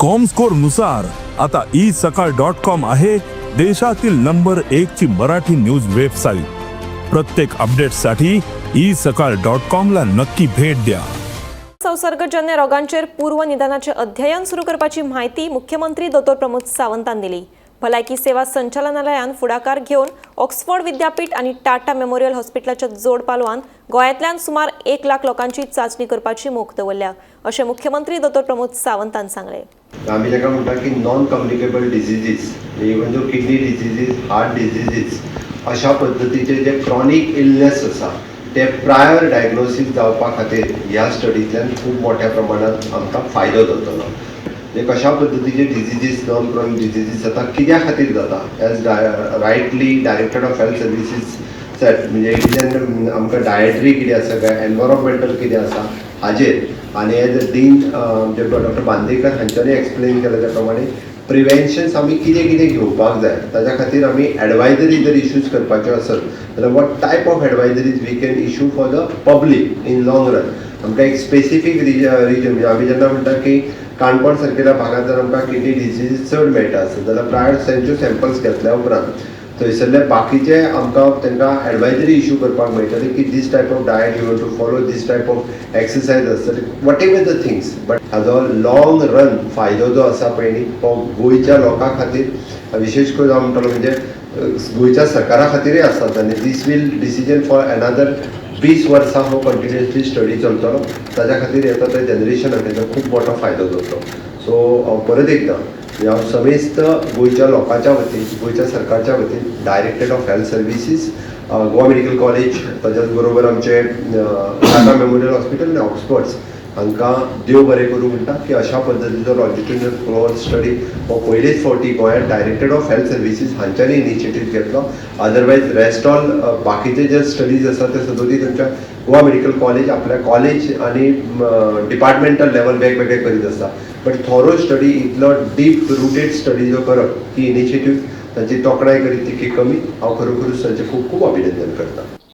Comscore नुसार आता E सकाळ डॉट कॉम आहे देशातील नंबर एक ची मराठी न्यूज वेबसाईट. प्रत्येक अपडेटसाठी ई सकाळ डॉट कॉम ला नक्की भेट द्या. संसर्गजन्य रोगांचेर पूर्व निदानाचे अध्ययन सुरू करपाची म्हायती मुख्यमंत्री दोतोर प्रमोद सावंतान दिली. भलायकी सेवा संचालनालयान फुडाकार घेवन ऑक्सफोर्ड विद्यापीठ आनी टाटा मेमोरियल हॉस्पिटलाच्या जोड पालवान गोंयांतल्यान सुमार 1 लाख लोकांची चांचणी करपाची मोख दवरल्या, अशें मुख्यमंत्री दोतोर प्रमोद सावंतान सांगलें. आमी ताका म्हणटा की non communicable diseases, even though kidney diseases, heart diseases, अशा पद्दतीचे जे क्रॉनीक इलनेस आसा ते प्रायर डायग्नोसीस जावपा खातीर ह्या स्टडींतल्यान खूब मोठ्या प्रमाणात आमकां फायदो जातलो. म्हणजे कशा पद्दतीचे डिझिजीस, नॉन क्रॉनीक डिझिजीस जाता, कित्या खातीर जाता, as rightly Director of Health Services said, म्हणजे it is an आमकां डायटरी कितें आसा काय एनवायरोमेंटल कितें आसा हाजेर. आनी एज अ डीन म्हणजे डॉक्टर बांदेकर हांच्यांनी एक्सप्लेन केलें त्या प्रमाणे प्रिवेन्शन्स आमी कितें कितें घेवपाक जाय, ताच्या खातीर आमी एडवायजरी जर इश्यूज करपाच्यो आसत जाल्यार what type of advisories we can issue for the public in long run. आमकां एक स्पेसिफीक रिजन, म्हणजे आमी जेन्ना म्हणटा की काणकोण सारकेल्या भागांत जर आमकां किडनी डिजीज चड मेळटा आसत जाल्यार प्रायर तांच्यो सॅम्पल्स घेतल्या उपरांत थंयसरले बाकीचे आमकां तांकां एडवायजरी इशू करपाक मेळटली की this type of diet you want to follow, this type of exercise आसतली, whatever the things. But हाजो लॉंग रन फायदो जो आसा पळय न्ही, तो गोंयच्या लोकां खातीर, विशेश करून हांव म्हणटलो म्हणजे गोंयच्या सरकारा खातीरय आसात. आनी this will decision for another 20 वर्सां हो कंटिन्युअसली स्टडी चलतलो. ताच्या खातीर येता त्या जनरेशनाक तेजो खूब मोठो फायदो जातलो. सो हांव परत एकदां म्हणजे हांव समेस्त गोंयच्या लोकांच्या वतीन, गोंयच्या सरकारच्या वतीन Directorate of Health Services, Goa Medical College, ताच्याच बरोबर आमचे टाटा मेमोरियल हॉस्पिटल आनी ऑक्सफर्ड्स हांकां देव बरें करूं म्हणटा की अशा पद्दतीचो लॉन्जिट्युडनल कोहोर्ट स्टडी हो पयलेच फावटी गोंयांत डायरेक्टरेट ऑफ हेल्थ सर्विसीस हांच्यांनी इनिशिएटीव घेतलो. अदरवायज रेस्ट ऑल बाकीचे जे स्टडीज आसा ते सदोदी तुमच्या गोवा मेडिकल कॉलेज आपल्या कॉलेज आनी डिपार्टमेंटल लेवल वेगवेगळे करीत आसा. बट थोरो स्टडी, इतलो डीप रुटेड स्टडी जो करप ही इनिशिएटीव, तांची तोखणाय करीत तितकी कमी. हांव खरोखरूच तांचें खूब खूब अभिनंदन करता.